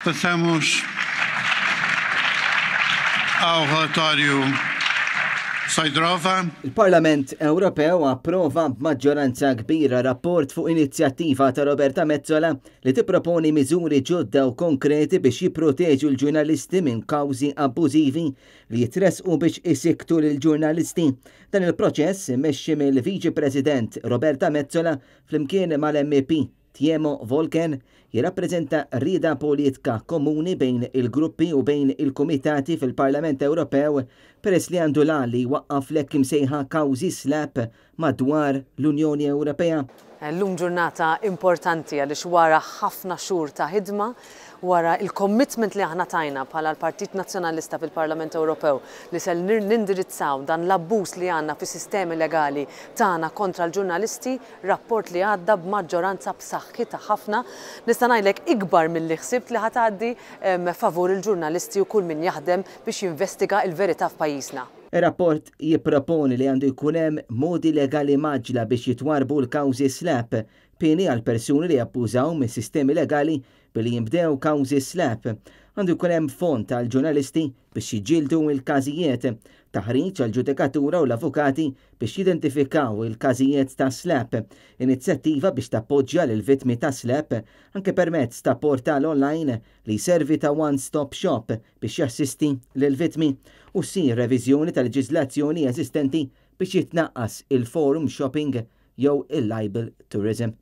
Passamos ao relatório Sojdrova. Il-Parlament Ewropew approva b'maġġoranza kbira rapport fuq inizjattiva ta' Roberta Metsola li tipproponi miżuri ġodda u konkreti biex jipproteġu l-ġurnalisti minn kawżi abbużivi li jitressqu biex isikktu lill-ġurnalisti. Dan il-proċess immexxi mill-Viċi President Roberta Metsola flimkien mal-MEP Tiemo Wolken jirrappreżenta rieda politika komuni bejn il-gruppi u bejn il-kumitati fil-Parlament Ewropew peress li għandu l-għan li jwaqqaf l-hekk imsejħa kawżi SLAPP madwar l-Unjoni Ewropea. Llum ġurnata importanti għaliex wara ħafna xhur ta' ħidma, wara l-commitment li aħna tajna bħala l-Partit Nazzjonalista fil-Parlament Ewropew li se nindirizzaw dan l-abbuż li għandna fis-sistemi legali tagħna kontra l-ġurnalisti, Rapport li għadda b'maġġoranza b'saħħitha ħafna, nista' ngħidlek ikbar milli ħsibt li ħa tgħaddi, favur il-ġurnalisti u kull min jaħdem biex jinvestiga l-verità f'pajjiżna. Ir-rapport jipproponi li għandu jkun hemm modi legali mgħaġġla biex jitwarrbu l-kawżi SLAPP, pieni għal persuni li jabbużaw mis-sistemi legali billi jinbdew kawżi SLAPP. Għandu jkun hemm fond għall-ġurnalisti biex jiġġieldu l-każijiet, taħriġ għall-ġudikatura u l-avukati biex jidentifikaw il-każijiet ta' SLAPP, inizjattiva biex tappoġġja lill-vittmi ta' SLAPP anke permezz ta' portal online li jservi ta' one-stop shop biex jassisti lill-vittmi u ssir reviżjoni ta' leġiżlazzjoni eżistenti biex jitnaqqas il-forum shopping jew il-libel tourism.